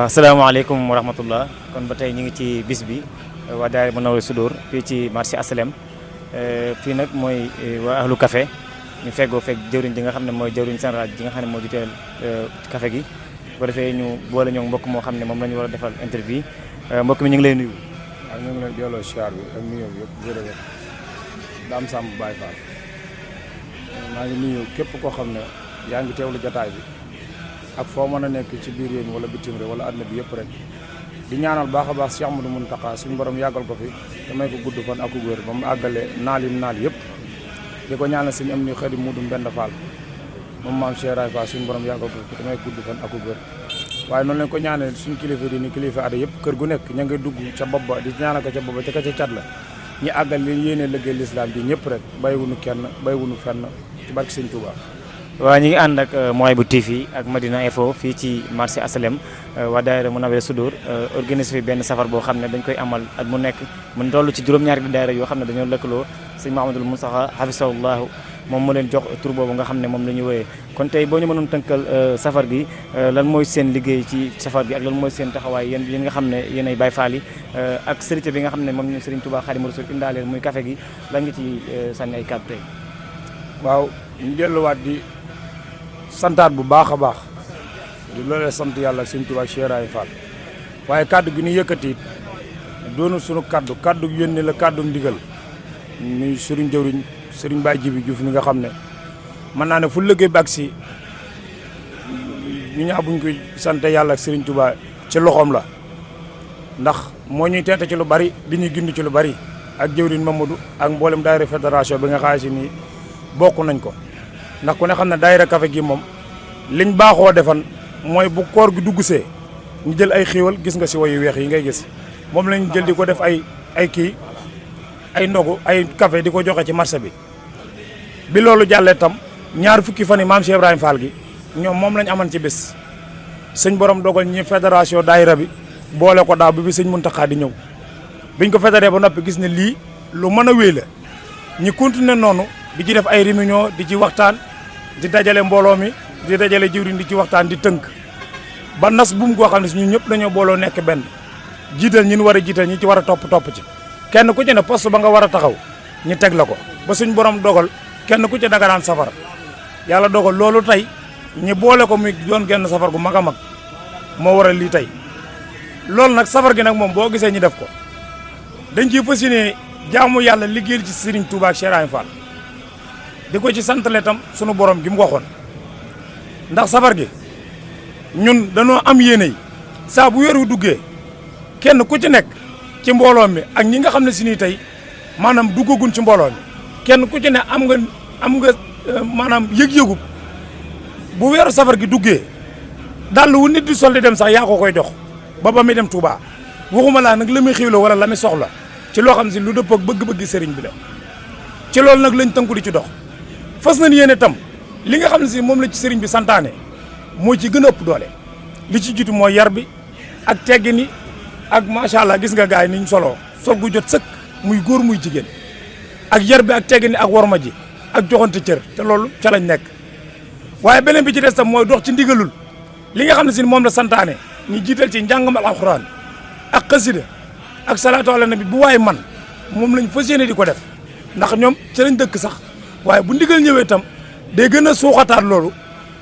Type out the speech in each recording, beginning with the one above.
asalaamaaleykum wa rahmatullah kon ba tey ñu ngi ci bis bi waa daayira Munawwirus Sudur fii ci marché Asalem fii nag mooy waa ahlu café ñu feggoo fekk jëwriñ ji nga xam ne mooy jëwriñ général ji nga xam ne moo juteel café gi bu ko defee ñu boole ñoo mbokk moo xam ne moom la ñu war a defal interview mbokk mi ñu ngi lay nuyu. waaw ñu ngi lay delloo siyaar bi ak nuyoo bi yëpp jërëjëf Dame Samb Baye Fall maa ngi nuyu képp koo xam ne yaa ngi teewlu jotaay bi ak foo mën a nekk ci biir réew mi wala bitim réew wala àdduna bi yëpp rek di ñaanal baax a baax Cheikh Ahmadou Mountakha suñu borom yàggal ko fi te may ko gudd fan ak wér ba mu àggale naal yëpp di ko ñaanal suñu am ni xëy Mudu Mbend Fall moom maam Cheikh Ray Fall suñu borom yàggal ko fi te may ko gudd fan ak wér waaye noonu lañ ko ñaanal suñu kilifa di ni kilifa ada yëpp kër gu nekk ña ngay dugg ca bopp ba di ñaanal ko ca bopp ba ca ka ca cat la ñi àggal leen yéene liggéey lislaam bi ñëpp rek bàyyiwuñu kenn bàyyiwuñu fenn ci barke Sëñ Touba. waaw ñu ngi ànd ak Mouhaïbou TV ak Madina Info fii ci marché Asalem waa daayira Munawwirus Sudur organisé fi benn safar boo xam ne dañ koy amal at mu nekk mu toll ci juróom-ñaari daayira yoo xam ne dañoo lëkkaloo sëñ Mahamadul Moustapha hafisahullahu moom moo leen jox tur boobu nga xam ne moom la ñu wooyee kon tey boo ñu mënoon tënkal safar gi lan mooy seen liggéey ci safar gi ak lan mooy seen taxawaay yéen nga xam ne yéen ay Baay Faal yi ak sërite bi nga xam ne moom ñu Sëriñ Tuubaa Xaadimu Rasuul indaaleel muy café gi lan nga ci sànni ay kàddu tey. waaw ñu delluwaat di santaat bu baax a baax di loolee sant yàlla ak Sëñ Tuubaa Cheikh Ray Fall waaye kàddu gi ñu yëkkati doonu sunu kàddu yónni la kàddu ndigal muy sëriñ jëwriñ sëriñ Baye Jibi Diouf mi nga xam ne mën naa ne fu liggéey bi ak si ñu ñaa buñ koy sant yàlla ak Sëriñ Tuubaa ci loxoom la ndax moo ñuy teete ci lu bari di ñuy gindi ci lu bari ak jëwriñ Mamadou ak mboolem daayira fédération bi nga xaay si nii bokk nañ ko ndax ku ne xam ne daayira café gi moom liñ baaxoo defan mooy bu koor gi dugg see ñu jël ay xéewal gis nga si wayu weex yi ngay gis moom lañ jël di ko def ay ndogu ay café di ko joxe ci marché bi loolu jàllee tam ñaar fukki fan yi maam Cheikh Ibrahima Fall gi ñoom moom lañ amoon ci bés sëñ borom dogal ñi fédération daayira bi boole ko daaw bi fi sëñ Muntaxa di ñëw biñ ko fédéré ba noppi gis ne lii lu mën a wéy la ñi continuer noonu di ci def ay réunion di ci waxtaan di dajale mbooloo mi di dajale jiwriñ di ci waxtaan di tënk ba nas buum goo xam ne si ñun ñëpp dañoo booloo nekk benn jiital ñin war a jiital ñi ci war a topp ci kenn ku ci ne poste ba nga war a taxaw ñu teg la ko ba suñ borom dogal kenn ku ci danga daan safar yàlla dogal loolu tey ñi boole ko muy doon genn safar gu mag a mag moo waral lii tey loolu nag safar gi nag moom boo gisee ñu def ko dañ ciy fas yéene jaamu yàlla liggéeyal ci Serigne Touba ak Cheikh Ibrahima Fall di ko ci santale tam sunu borom gi mu waxoon ndax safar gi ñun dañoo am yéene yi saa bu weer wu duggee kenn ku ci nekk ci mbooloo mi ak ñi nga xam ne si nii tey maanaam duggagun ci mbooloo mi kenn ku ci ne am nga maanaam yëg-yëgu bu weeru safar gi duggee dàll wu nit di sol di dem sax yaa ko koy jox ba muy dem Touba waxuma laa nag la muy xiwla wala la muy soxla ci loo xam si lu dëpp ak bëgg-bëgg sëriñ bi la ci loolu nag lañ tënku di ci dox fas nañ yéene tam li nga xam ne si moom la ci sëriñ bi santaane moo ci gën a ëpp doole li ci jiitu mooy yar bi ak teggin yi ak macha allah gis nga gars yi niñ soloo sol gu jot sëkk muy góor muy jigéen ak yar bi ak teggin yi ak worma ji ak joxante cër te loolu ca lañ nekk waaye beneen bi ci des tam mooy dox ci ndigalul li nga xam ne si moom la santaane ñu jiital ci njàngam alxuraan ak xasida ak salaatu ala nabi bu waaye man moom lañ fas yéene di ko def ndax ñoom ci lañ dëkk sax waaye bu ndigal ñëwee tam day gën a suuxataat loolu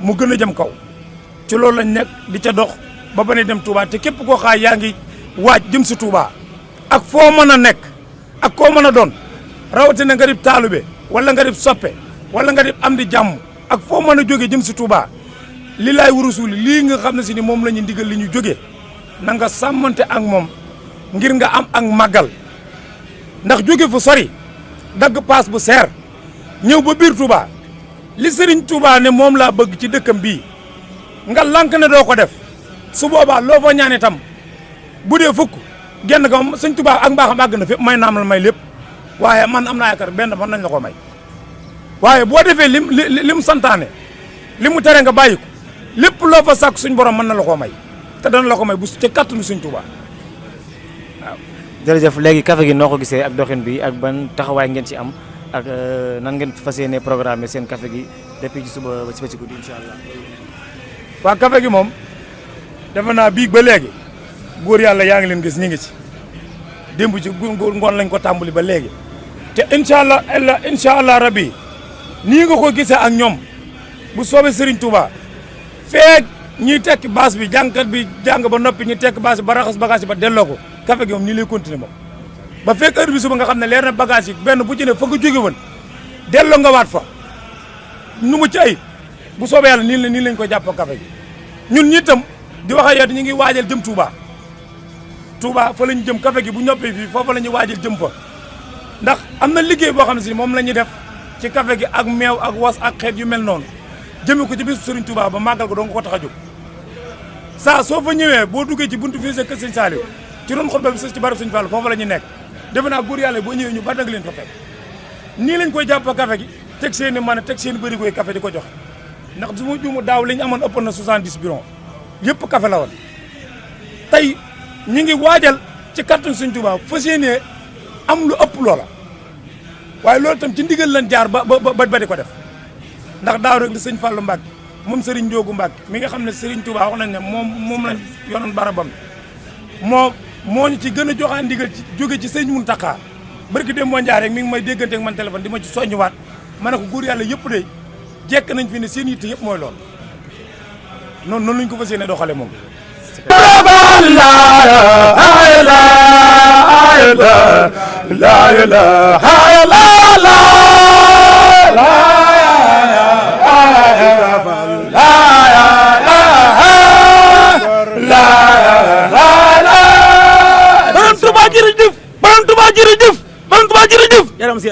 mu gën a jëm kaw ci loolu lañ nekk di ca dox ba ba ne dem Touba te képp koo xaay yaa ngi waaj jëm si Touba ak foo mën a nekk ak koo mën a doon rawatina nga dib taalube wala nga dib soppe wala nga dib am di jàmm ak foo mën a jógee jëm si Touba li laay wurusul lii nga xam ne si ni moom la ñu ndigal li ñu jógee na nga sàmmante ak moom ngir nga am ak màggal ndax jóge fu sori dagg paas bu seer ñëw ba biir Touba li Serigne Touba ne moom laa bëgg ci dëkkam bii nga lànk ne doo ko def su boobaa loo fa ñaan itam bu dee fukk genn ga moom Serigne Touba ak mbaaxam àgg na fépp may naam la may lépp waaye man am naa yaakaar benn fan nañ la ko may waaye boo defee lim santaane li mu tere nga bàyyi ko lépp loo fa sàkk suñ borom mën na la koo may te dana la ko may bu ci kattanu Serigne Touba waaw. jërëjëf léegi café gi noo ko gisee ak doxin bi ak ban taxawaay ngeen ci am ak nan ngeen fas yéene programme seen café gi depuis ci suba ba ci guddi incha allah. waa café gi moom defe naa bii ba léegi góor yàlla yaa ngi leen gis ñi ngi ci démb ci ngoon lañ ko tàmbali ba léegi te incha allah rabbi nii nga ko gisee ak ñoom bu soobee Serigne Touba feek ñiy tekki baas bi jàngkat bi jàng ba noppi ñi tekki baas bi ba raxas bagage yi ba delloo ko café gi moom nii lay continuer moom ba fekk heure bi suba nga xam ne leer na bagage yi benn bu ci ne fa nga jóge woon delloo nga waat fa nu mu ci ayib bu soobee yàlla nii lañ ko jàppoo café gi ñun ñi itam di wax ak yow ñu ngi waajal jëm Touba fa lañ jëm café gi bu ñoppee fii foofa la ñuy waajal jëm fa ndax am na liggéey boo xam ne si moom la ñuy def ci café gi ak meew ak was ak xeet yu mel noonu jëmee ko ci bisu Serigne Touba ba màggal ko doo nga ko tax a jóg saa soo fa ñëwee boo duggee ci buntu fii sa kër Serigne Saliou ci ron xutba bi sës ci barab Serigne Fall foofa la ñu nekk defe naa góor yàlla boo ñëwee ñu bari nag leen fa fekk nii lañ koy jàpp café gi teg seen i mën a teg seen i bërigoy café di ko joxe ndax su ma juumu daaw li ñu amoon ëppoon na 70 biron yëpp café la woon tey ñu ngi waajal ci kàttanu Serigne Touba fas yéenee am lu ëpp loola waaye loolu tam ci ndigal lañ jaar ba di ko def ndax daaw rek di sëñ Fallou Mbacke moom Serigne Ndiogu Mbacke mi nga xam ne Serigne Touba wax nañ ne moom lañ yonoon barabam moo ñu ci gën a joxaan ndigal ci jóge ci sëñ Mountakha barki dem moo njaar rek mi ngi may déggante ak man téléphone di ma ci soññuwaat ma ne ko góor yàlla yëpp de jekk nañ fi ne seen yitte yëpp mooy loolu noonu lañ ko fas yéene doxale moom Borom Touba jërëjëf Borom Touba jërëjëf yaram si